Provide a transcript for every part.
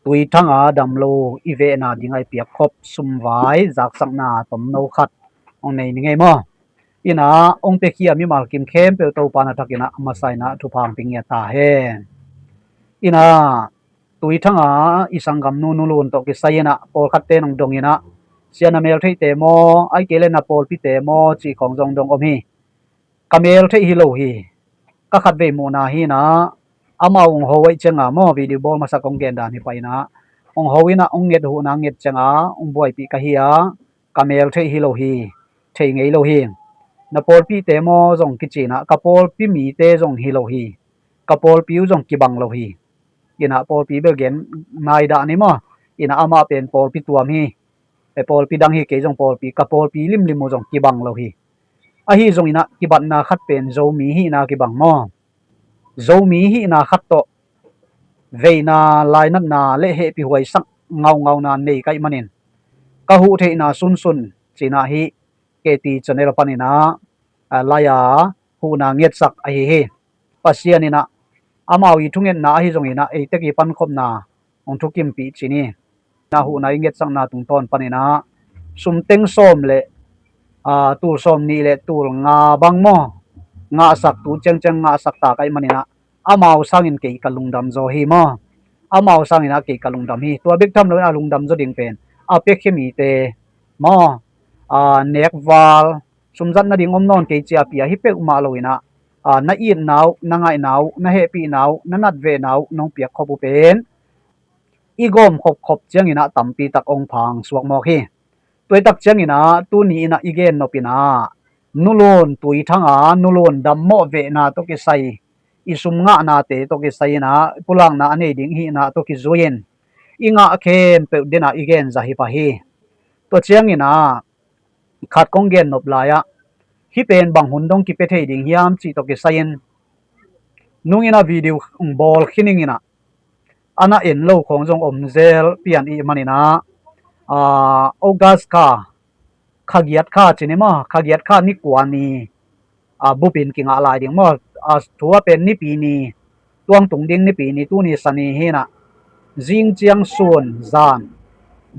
ᑐຍທາງອາດຳໂລ ອີເວະນາດິງໄອປຽກຄົບ ຊຸມວາຍ ຈາກສັກນາຕົມໂນຄັດ ອອງໃນນິໄງມໍ ອີນາ ອົງເປເຄຍ ມີມາລກິມເຄມເປວໂຕປານາທັກ ອີນາ ອາມາໄຊນາ ທຸພາງປິງເງຍຕາແຮ ອີນາ ᑐຍທາງອາ ອີສັງກຳນູນູລູນ ໂຕເກໄຊ ອີນາ ໂປລຄັດເຕນອງດົງ ອີນາ ເຊຍນາເມລເທເຕມໍ ໄອເກເລນາໂປລປິເຕມໍ ຈີຂອງຈອງດົງອົມຮີ ກະເມລເທ ຮີໂລຮີ ກະຄັດເວໝູນາຮີນາ ອາມາອົງໂຮໄວເຈງອາມໍ ວີດີໂອບອລມາສະກອງແກນດານຮີໄປນາ ອົງໂຮວິນາ ອົງເງັດຫູນາເງັດເຈງອາ ອົງບວຍປິກະເຮຍ ກະເມລເທ ຮີໂລຮີ ເທເງໂລຮີ ນາໂປລປິເຕມໍ ຈົງກິຈີນາ ກະໂປລປິມີເຕ ຈົງຮີໂລຮີ ກະໂປລປິວ ຈົງກິບັງໂລຮີ ອີນາ ໂປລປິເບລເກນ ນາຍດານິມໍ ອີນາ ອາມາເປັນໂປລປິຕົວມຮີ ໄອໂປລປິດັງຮີເກ ຈົງໂປລປິ ກະໂປລປິລິມລິມໂມ ຈົງກິບັງໂລຮີ ອາຮີ ຈົງ ອີນາ ກິບັດນາຄັດເປັນ ໂຈມີຮີນາ ກິບັງມໍ ໂຈມີຮີນາຄັດໂຕ ເວນາ ລາຍນັດນາ ເລເຮປິຫວຍສັກ ເງົາເງົານາເນໄກມະນິນ ກະຫູເທນາຊຸນຊຸນ ຈີນາຮີ ເກຕີ ຈະເນລະປານີນາ ອາ ລາຍາ ຫູນາເງັດສັກ ອາຮີຮີ ປາເຊຍນ ອີນາ ອາມາວີທຸເງັດນາ ອາຮີ ຈົງ ອີນາ ເອເຕກິປັນຄົບນາ ອົງທຸກິມປິຈີນີ ນາຫູນາເງັດສັກນາ ຕຸງຕອນປານີນາ ຊຸມເຕັງໂສມເລ ອາ ຕູລໂສມນີເລ ຕູລງາບັງມໍ ງາສັກ ຕູແຈງແຈງ ງາສັກຕາໄກມະນີນາ ອາມາວສາງອິນເກກະລຸງດຳໂຈຮີມໍ ອາມາວສາງອິນອາເກກະລຸງດຳຮີ ຕົວເບັກທຳໂລນອາລຸງດຳໂຈດິງເປັນ ອາເປກເຄມີເຕມໍ ອາ ແນກວາລ ຊຸມຈັດນະດິງອົມນອນເກເຈຍເປຍ ຮີເປກອຸມາໂລ ອີນາ ອາ ນະອີດນາວ ນະງາຍນາວ ນະເຮປີນາວ ນະນັດເວນາວ ນົງປຽກ ຂອບຜູ້ເປັນ ອີກອມຄົບຄົບຈຽງ ອີນາ ຕຳປີຕັກອົງພາງສວກໝອກຮີ ຕົວຕັກຈຽງ ອີນາ ຕູນີ ອີນາ ອີເກນນົບ ອີນາ ນູລູນ ຕຸຍທາງອາ ນູລູນ ດຳເໝາະເວນາ ໂຕເກໄຊ ອີຊຸມງະນາເຕ ໂຕເກໄຊ ອີນາ ປຸລາງນາ ອະເນດິງ ຮີນາ ໂຕກິຈູຍ ອີງະເຄມ ເປີດເດນາ ອີເກນຈາຮີປາຮີ ຕົວຈຽງ ອີນາ ຂາດກົງເກນນົບລາຍອະ ຮີເປັນບັງຫຸນດົງກິເປເທ ດີງຮຽມຈີໂຕເກໄຊ ນຸງ ອີນາ ວີດີໂອບອລຄີນິງ ອີນາ ອານາເອັນໂລຂອງຈົງອົມເຈລ ປຽນອີມານີນາ ອາ ໂອກາສກາ ຂະກຽດຂາ ຈີນີມາ ຂະກຽດຂາ ນິກວານີ ອາ ບຸປິນກິງອາລາຍດິງມາ ອາ ຖືວ່າເປັນນິປີນີ ຕວງຕຸງດິງນິປີນີ ຕູນີສະນີ ຮີນາ ຈີງຈຽງຊຸນ ຈານ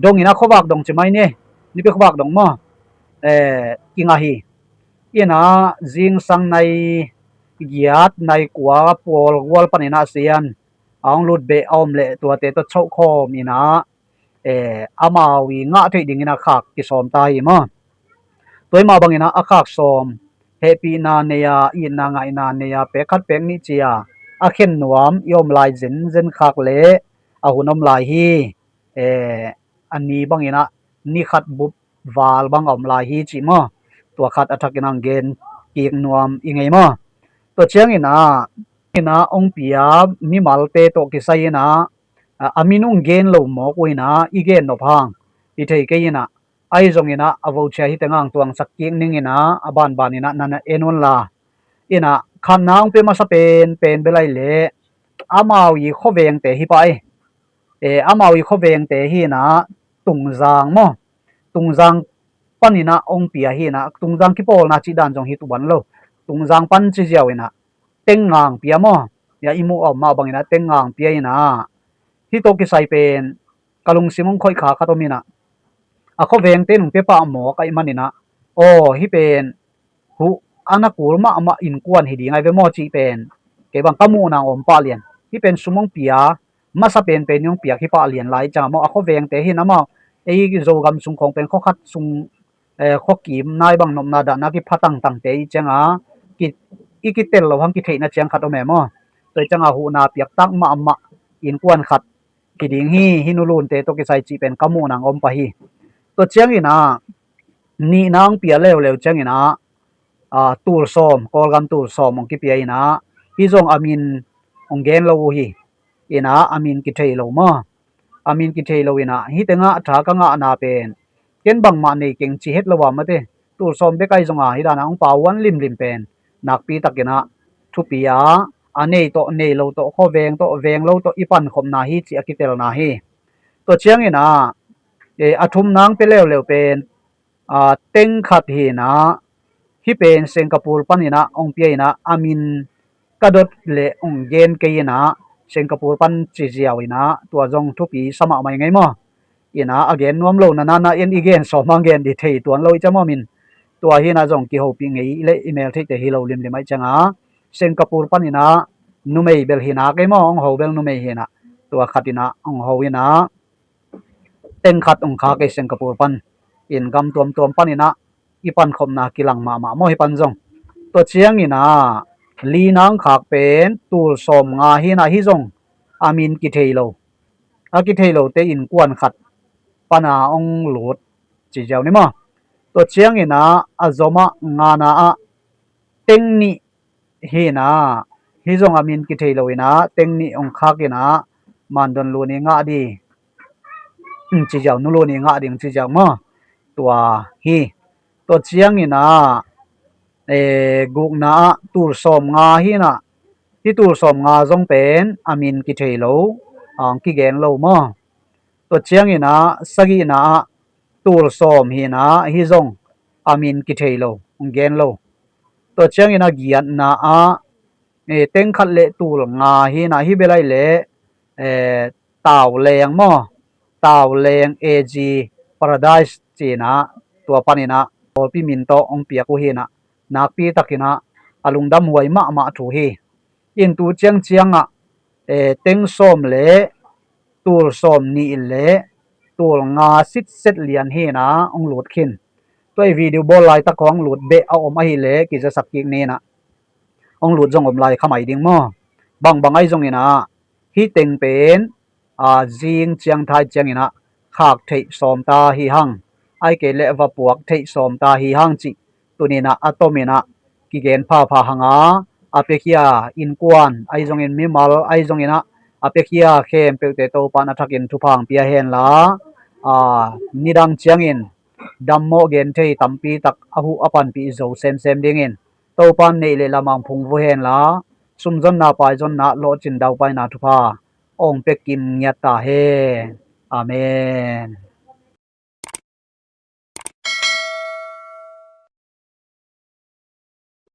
ດົງ ອີນາ ຂອບາກດົງ ຈີໄມເນ ນິເປຂອບາກດົງມາ ເອ ກິງອາຮີ ອີນາ ຈີງສັງໄນ ກຽດ ໄນກວາ ປອລ ກວອລ ປານີນາ ຊຽນ ອາ ອອງລຸດເບອອມ ເລ ຕົວເຕ ຕົດເຊົາຄອມ ອີນາ ເອ ອາມາວີງະເທກດິງ ອີນາ ຂາກກິຊອມຕາຮີມາ ຕົວມາບັງ ອີນາ ອາຂາກຊອມ ເຮປີນາເນຍ ອີນາງາຍນາເນຍ ເປກຄັດເປກນິເຈຍ ອາເຂັນນວມ ອີອອມລາຍເຈນ ເຈນຂາກເລ ອາຫຸນອອມລາຍຮີ ເອ ອັນນີ້ບັງ ອີນາ ນິຂັດບຸບ ວາລບັງອອມລາຍຮີຈີມາ ຕົວຂັດອາທັກ ອີນາ ເກນ ກີກນວມ ອີໄງມາ ຕົວຈຽງ ອີນາ ອີນາ ອົງປຽ ມີມາລເຕໂຕະກິໄຊ ອີນາ ອາ ອາມິນຸງເກນໂລໝໍກຸຍນາ ອີເກນໂນພາງ ອີເທຍເກຍນາ ໄອຈົງ ອີນາ ອາໂວເຊຍ ຮີເຕງາງຕວງສັກກິກໜຶ່ງ ອີນາ ອາບານບານ ອີນາ ນານາເອນວັນລາ ອີນາ ຄັນນາງເປມາສະເປນ ເປນເບໄລເລ ອາມາວອີ ຂໍແວງເຕ ຮີປາຍ ເອ ອາມາວອີ ຂໍແວງເຕ ຮີນາ ຕຸງຈາງມໍ ຕຸງຈາງ ປານ ອີນາ ອົງປຽ ຮີນາ ຕຸງຈາງ ກິໂປລນາ ຈີດານ ຈົງ ຮີຕຸບັນໂລ ຕຸງຈາງ ປານ ຈີຈຽວ ອີນາ ເຕັງງາງປຽມໍ ຍາ ອີມູອອມມາບັງ ອີນາ ເຕັງງາງປຽ ອີນາ ຮີໂຕະກິໄຊເປນ ກະລຸງຊິມົງ ຂ້ອຍຂາ ຄາໂຕມິນາ ອາ ຂໍແວງເຕ ນຸງເປປາໝໍ ກະ ອີມາ ອີນາ ໂອ ຮີເປນ ຫູ ອານາກູລມະ ມະ ອິນກວນ ຮີດີງາຍເວມໍ ຈີເປນ ເກບັງ ກະມູນາງ ອອມປະລຽນ ຮີເປັນ ຊຸມົງປຽ ມາສະເປນ ເປນຍົງປຽກ ຮີປະລຽນ ລາຍຈາມໍ ອາ ຂໍແວງເຕ ຮີນາມາ ເອ ໂຈກຳຊຸງ ຂອງເປັນ ຂໍຂັດຊຸງ ເອ ຂໍກີມ ນາຍບັງ ນົບ ນາດາ ນາກິພະຕັງ ຕັງເຕ ອີຈຽງອາ ກິ ອີກິເຕັນ ລະວັງ ກິເທນະ ຈຽງຂັດ ໂອແມມໍ ໂຕຍຈຽງອາ ຫູນາປຽກ ຕັກມະ ມະ ອິນກວນຂັດ ກິດິງ ຮີ ຮີນູລຸນເຕ ໂຕະກິໄຊ ຈີເປັນ ກະມູນາງ ອອມປະ ຮີ ຕົວຈຽງ ອີນາ ນີນາ ອົງປຽ ແລ້ວ ແລ້ວຈຽງ ອີນາ ອາ ຕູລຊອມ ກອລກຳຕູລຊອມ ອົງກິປຽ ອີນາ ຮີຈົງ ອາມິນ ອົງເກນໂລ ຮີ ອີນາ ອາມິນ ກິເທໂລມາ ອາມິນ ກິເທໂລ ອີນາ ຮີເຕງະ ທາກະງະນາເປນ ເກນບັງມະ ເນເກັງ ຈີເຮັດລະວາມມະເຕ ຕູລຊອມ ເບໄກ ຈົງອາ ຮີດານາ ອົງປາວັນ ລິມລິມເປນ ນາກປີຕັກ ອີນາ ທຸປີອາ ອາເນໂຕະ ເນໂລໂຕະ ຂໍແວງໂຕະ ແວງໂລໂຕະ ອີປັນ ຄົມນາ ຮີ ຈີອາກິເຕລນາ ຮີ ຕົວຈຽງ ອີນາ ເອ ອາທຸມນາງ ເປແລ້ວ ແລ້ວເປນ ອາ ເຕັງຂັດ ຮີນາ ຮີເປນ ເຊັງກະປູລ ປານ ອີນາ ອົງປຽ ອີນາ ອາມິນ ກະດົດ ເລ ອົງເກນເກຍນາ ສິງກະປູຣປັນຈີ່ຈຽວອີນະ ຕົວະຈົງທຸປີສະມະໄໝໄງມໍ ອີນະ ອາແກນນວມໂລນານານາເອັນອີແກນ ສອມມາແກນດີເທຕວນໂລອີຈະມໍມິນ ຕົວະຮີນະຈົງກິໂຮປີໄງເລອີເມລເທເຕຮີໂລລິມລິມໄອຈະງາ ສິງກະປູຣປັນອີນະ ນຸໄມເບລຮີນະໄກມໍ ອົງໂຮເບລນຸໄມຮີນະ ຕົວະຄັດອີນະ ອົງໂຮຮີນະ ເຕັງຄັດອົງຄາໄກສິງກະປູຣປັນ ອີນກຳຕວມຕວມປັນອີນະ ອີປັນຄົມນາກິລັງມະມະມໍຮີປັນຈົງ ຕົວະຈຽງອີນະ ລີນາອົງຄາກເປັນ ຕູລສອມງາຮີນະ ຮີຈົງ ອາມິນກິເທໂລ ອາກິເທໂລເຕອິນກວນຄັດ ປະນາອົງລູດ ຈີ່ຈຽວນີ້ມໍ ຕົວະຈຽງອີນະ ອາໂຈມະງານາອະ ເຕັງນິ ຮີນະ ຮີຈົງອາມິນກິເທໂລຮີນະ ເຕັງນິອົງຄາກຮີນະ ມານດົນລູນີງະດີ ອືມ ຈີ່ຈຽວນຸລູນີງະດີ ຈີ່ຈຽວມໍ ຕົວະຮີ ຕົວະຈຽງຮີນະ ເອ ກຸກນາອະ ຕູລສອມງາຮີນະ ຮີຕູລສອມງາຈົງເປັນ ອາມິນກິເທໂລ ອາງກິແກນໂລມໍ ຕົວະຈຽງຮີນະ ສະກິນາອະ ຕູລສອມຮີນະ ຮີຈົງ ອາມິນກິເທໂລ ແກນໂລ ຕົວະຈຽງຮີນະ ກຽນນາອະ ເອ ເຕັງຄັດເລຕູລງາຮີນະ ຮີເບໄລເລ ເອ ຕາວແລງມໍ ຕາວແລງເອຈີປາຣາໄດສ໌ຈີນະ ຕົວະປັນຮີນະ ໂອລປີມິນໂຕ ອົງປຽກຄູຮີນະ ນາກປີຕັກຮີນະ ອາລຸງດຳຫວຍມະມະທູຮີ ອິນຕູຈຽງຈຽງອະ ເອ ເຕັງສອມເລ ຕູລສອມນີເລ ຕູລງາສິດເສັດລຽນຮີນະ ອົງລູດຂິນ ຕົວະອີວີດີໂອໂບລາຍຕະຄອງລູດເບະ ອາອົມອະຮີເລ ກິຈະສັກກິກນີນະ ອົງລູດຈົງອົມລາຍຂະໄໝດິງມໍ ບັງບັງໄອຈົງຮີນະ ຮີເຕັງເປັນ ອາ ຈີງຈຽງທາຍຈຽງຮີນະ ຄາກເທສອມຕາຮີຮັງ ໄອເກເລວະປວກເທສອມຕາຮີຮັງຈິ ຕຸນີນະ ອາໂຕມີນະ ກິແກນພາພາຮັງອາ ອາເປເຄຍ ອິນກວນ ໄອຈົງອິນມີມາລ ໄອຈົງອິນອະ ອາເປເຄຍ ເຄມເປວເຕໂຕປານອາທັກອິນທຸພາງເປຍແຮນລາ ອາ ນິດັງຈຽງອິນ ດຳໂມເກນເທ ຕຳປີຕັກ ອາຫຸອະປັນປີໂຈ ເຊມເຊມດິງອິນ ໂຕປານເນເລລະມັງພຸງວູເຮນລາ ຊຸມຈົນນາປາຍຈົນນາ ໂລະຈິນດາວປາຍນາທຸພາ ອົງເປັກກິມງຽດຕາເຮ ອາເມນ.